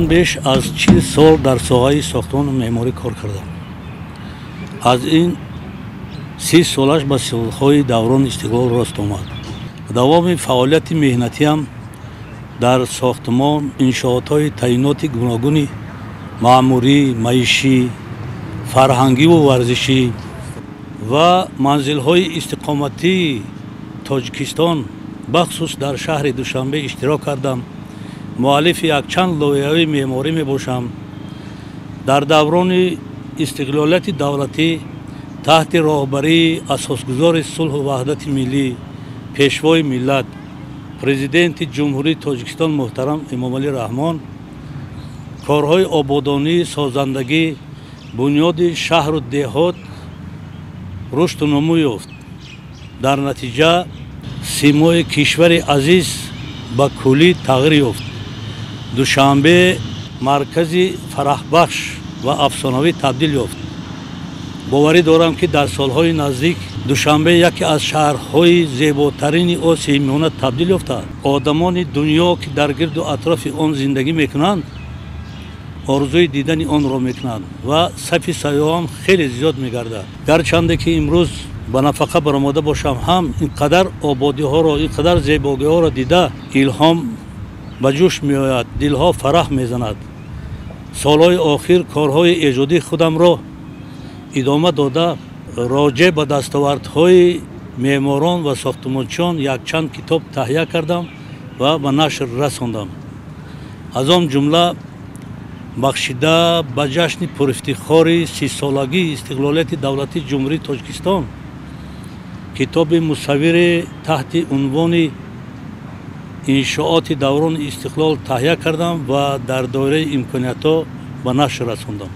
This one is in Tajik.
Беш аз 40 сол дар соҳаи сохтмону меъморӣ кор кардам. Аз ин 30 солаш ба солҳои даврони истиқлол рост омад. Давоми фаъолияти меҳнатиам дар сохтмон, иншоотҳои таъиноти гуногуни маъмурӣ, маишӣ, фарҳангиву варзишӣ ва манзилҳои истиқоматии Тоҷикистон, бахусус дар шаҳри Душанбе иштирок кардам. Муаллифи якчанд лоиҳаҳои меъморӣ мебошам. Дар даврони истиқлолияти давлатӣ таҳти роҳбарии асосгузори сулҳу ваҳдати миллӣ, пешвои миллат, президенти Ҷумҳурии Тоҷикистон муҳтарам Эмомалӣ Раҳмон корҳои ободонӣ, созандагӣ, бунёди шаҳру деҳот рушду нумӯ ёфт. Дар натиҷа симои кишвари азиз ба куллӣ тағйир ёфт. Душанбе маркази фараҳбахш ва афсонавӣ табдил ёфт. Боварӣ дорам, ки дар солҳои наздик Душанбе яке аз шаҳрҳои зеботарини Осиёи Миёна табдил ёфтааст. Одамони дунё, ки дар гирду атрофи он зиндагӣ мекунанд, орзуи дидани онро мекунанд ва сафи сайёҳон хеле зиёд мегардад. Гарчанде ки имрӯз ба нафақа баромада бошам ҳам, ин қадар ободиҳоро, ин қадар зебогиҳоро дида илҳом ба ҷӯш меояд, дилҳо фараҳ мезанад. Солҳои охир корҳои эҷодии худамро идома дода, роҷеъ ба дастовардҳои меъморон ва сохтмончиён якчанд китоб таҳия кардам ва ба нашр расондам. Аз он ҷумла бахшида ба ҷашни пурафтихори 30-солагии истиқлолияти давлатии Ҷумҳурии Тоҷикистон китоби мусаввире таҳти унвони иншооти даврони истиқлол таҳия кардам ва дар доираи имкониятҳо ба нашр расондам.